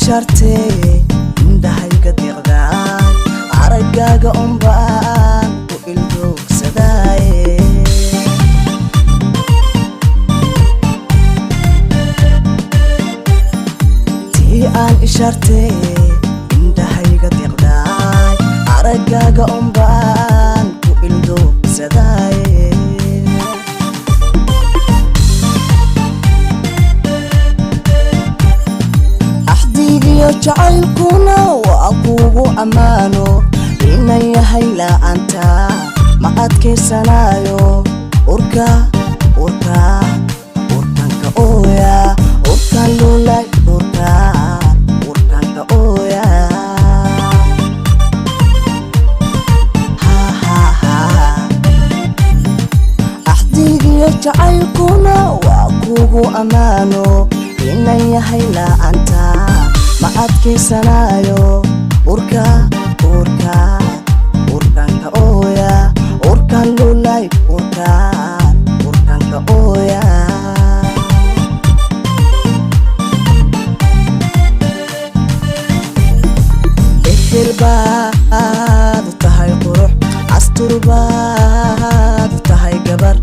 Ishaartee indhahayga deeqdaay, araggaaga unbaan ku ildoogsadaaye. Tii aan ishaartee indhahayga deeqdaay, araggaaga unbaan ku ildoogsadaaye. Axdigiyo jacaylkuna waa kuugu ammaano, inan yahay la'aanta ma adkaysanaayo. Urka urka urkanka ooya, urkan lulay, urka urkanka ooya. Axdigiyo jacaylkuna waa kuugu ammaano, inan yahay la'aanta ma adkaysanaayo. Urka urka urkanka ooya, urkan lulay, urkan urkanka ooya. Ehel baad u tahay qurux, astur baad u tahay gabar,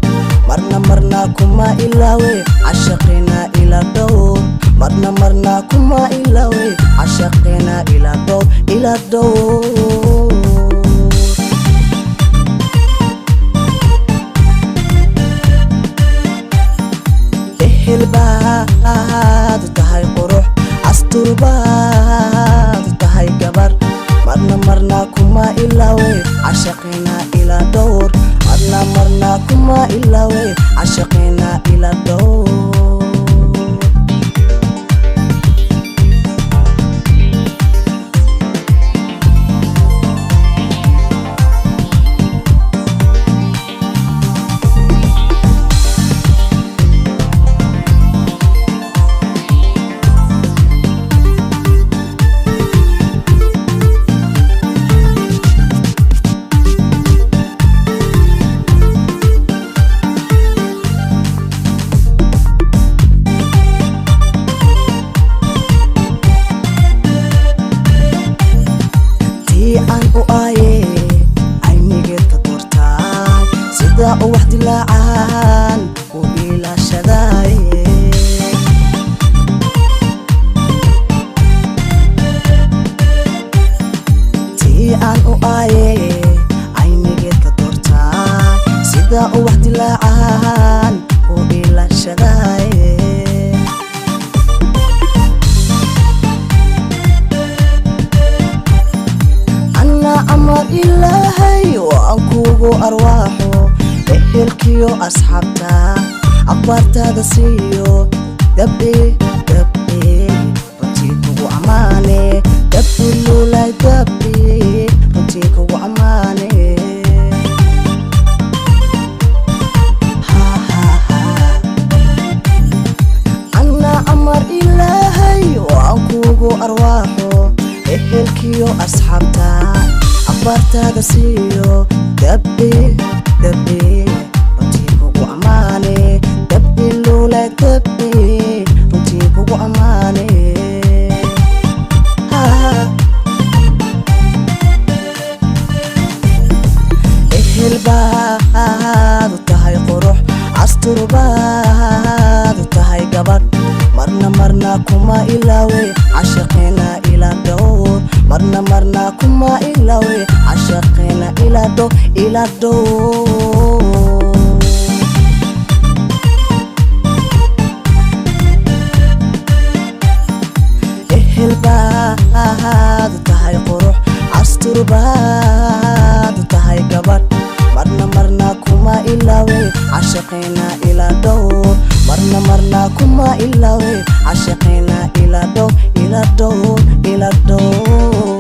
marna marna kuma ilaawe, cashaqina ila dhowr. Marna marna kuma ilaawe, cashaqina ila dhowr, ila dhowr. Ehel baad u tahay qurux, astur baad u tahay gabar, marna marna kuma ilaawe, cashaqina ila dhowr. Marna marna kuma ilaawe, cashaqina ila dhowr. Tii aan u aaye aynigeedka doortaay, sida u wax dilaacaan ku ilaashadaaye. Tii aan u aaye aynigeedka doortaay, sida u wax dilaacaan ku ilaashadaaye. Anna amar Ilaahay oo aan kuugu arwaaxo, ehelkiyo asxaabta aqbaartaada siiyo. Dabci dabci runtii kugu ammaane, dabci lulay, dabci runtii kugu ammaane. Anna amar Ilaahay oo aan kuugu arwaaxo, ehelkiyo asxaabta aqbaartaada siiyo. Dabci dabci runtii kugu ammaane, dabci lulay, dabci runtii kugu ammaane. Ehel baad u tahay qurux, astur baad u tahay gabadh, marna marna kuma ilaawe, cashaqina ila dhowr. Marna marna kuma ilaawe, cashaqina ila dhow, ila dhowr. Ehel baad u tahay qurux, astur baad u tahay gabadh, marna marna kuma ilaawe, cashaqina ila dhowr. Marna marna kuma ilaawe, cashaqina ila dhow, ila dhow, ila dhow.